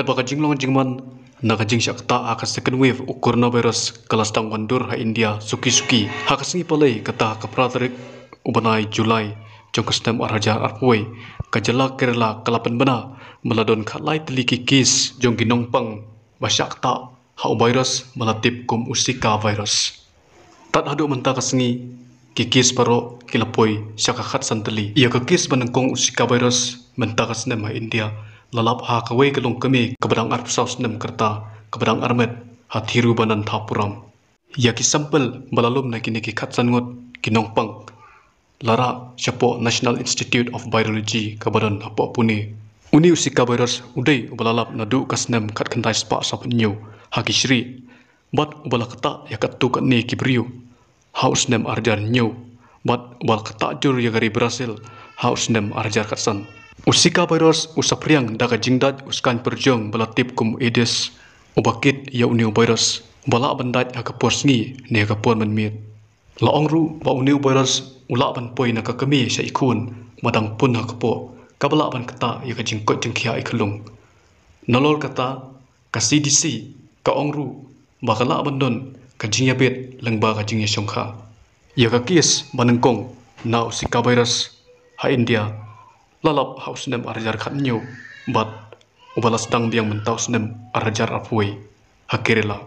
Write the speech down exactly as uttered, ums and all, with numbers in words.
Ba ka jinglong jingman na ka jingshah ktah ha ka second wave u coronavirus ka la sdang wan dur ha India suki suki. Ha ka sngi Palei, kata ha ka phra tarik u bnai July jong ka snem ar hajar arphew, ka jylla Kerala ka la pynbna ba la don khatlai tylli ki case jong ki nongpang ba shah ktah ha u virus ba la tip kum u Zika virus. Tad haduh mynta ka sngi, ki case baroh ki la poi sha ka khatsan tylli. Ïa ka case ba nyngkong u Zika virus mynta ka snem ha India la lap ha kawei ka longkmie kaba dang arphew saw snem ka rta, kaba dang armet ha Thiruvananthapuram. Ïa ki sample ba la lum na kine ki khatsan ngut ki nongpang la rah shapoh National Institute of Virology kaba don hapoh Pune. Une u Zika virus u dei uba la lap naduh ka snem khatkhyndai spah sawphew hynñiew ha ki shrieh, bad uba la ktah ïa katto katne ki briew ha u snem ar hajar hynñiew, bad uba la ktah jur ïa ka ri Brazil ha u snem ar hajar khatsan. U Zika virus u saphriang da ka jingdait u skaiñ pyrjong ba la tip kum u Aedes, uba kit ïa une u virus, uba lah ban dait ha ka por sngi ne ha ka por mynmiet. La ong ruh ba une u virus u lah ban poi na ka kmie sha i khun ba dang pun ha kpoh, kaba lah ban ktah ïa ka jingkoit jingkhiah i khyllung. Nalor kata, ka C D C ka ong ruh ba ka lah ban don ka jingïabit lyngba ka jingïashongkha. Ïa ka case ba nyngkong na u Zika virus ha India la lap ha u snem ar hajar khathynñiew, bad uba la sdang biang mynta u snem ar hajar arphew ha Kerala.